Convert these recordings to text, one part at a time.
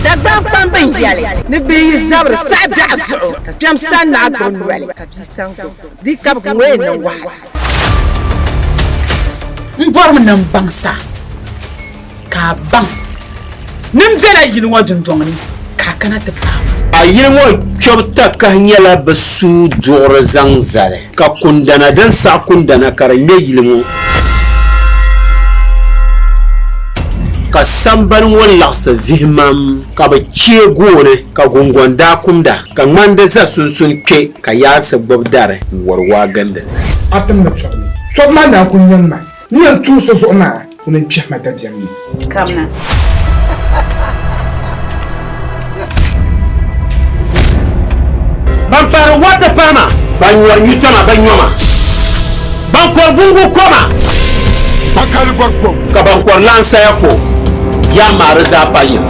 Dagbaŋ kpamba n-yɛli ni bihi yi zabiri saɣi biɛɣu zuɣu ka kpɛm sani naa gbubi noli ka bia sani gbubi puu. Di kabigi ŋɔ yɛn niŋ wahala. M bɔrimi ni m baŋ sa ka a baŋ ni m bela yili ŋɔ dundɔŋ ni ka a kana ti paai ma. A yili ŋɔ kpɛbu takahi nyɛla bɛ suui duɣiri zaŋ zali, ka kundana din saɣi kundana ka di ŋme yili ŋɔ. Ka sambani ŋɔ laɣisi vihimam, ka bɛ chee gooni, ka guŋgɔn daa kumda, ka ŋmandi za sunsuni kpe, ka yaansi gbubi dari n-wari waa gindi li. A tim ni tɔbu ni, tɔbu maa naan ku nyaŋ ma. N ni yɛn tuhi so zuɣu maa, ŋuni n-kpɛhi ma dabiɛm ni. Kamina. Ban pahiri wata pahima, ban nyɔri nyutɔma ban nyɔma, ban kɔri gungu koma, Ban kali bɔri kom. ka ban kɔri lansaya ko, yaa maari zaa pa yim.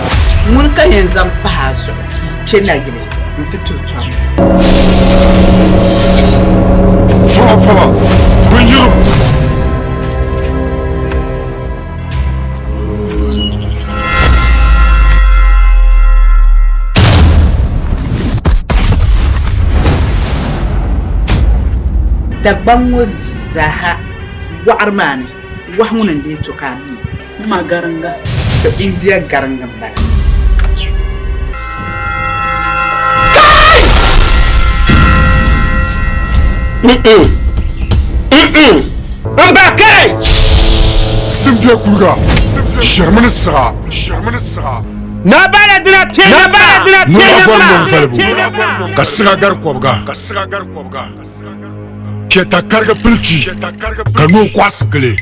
Ŋuni ka yɛn zaŋ pahi a zuɣu ka yi kpe nayili nti tuhi tɔbu? Fɔba fɔba, binyuribu. Dagbaŋ ŋɔ zaaha waɣiri maa ni, wahu ŋuni n-lee to ka a mi? M ma gariŋga. To India gariŋga m-bala. M ba kai! Simbiɛ kuliga, shɛrimi ni siɣa. Naa bala dina Nura bɔri noli valibu, ka siɣa gari kɔbiga. Piɛta karigi pili chi, ka noo kɔɣisi gili.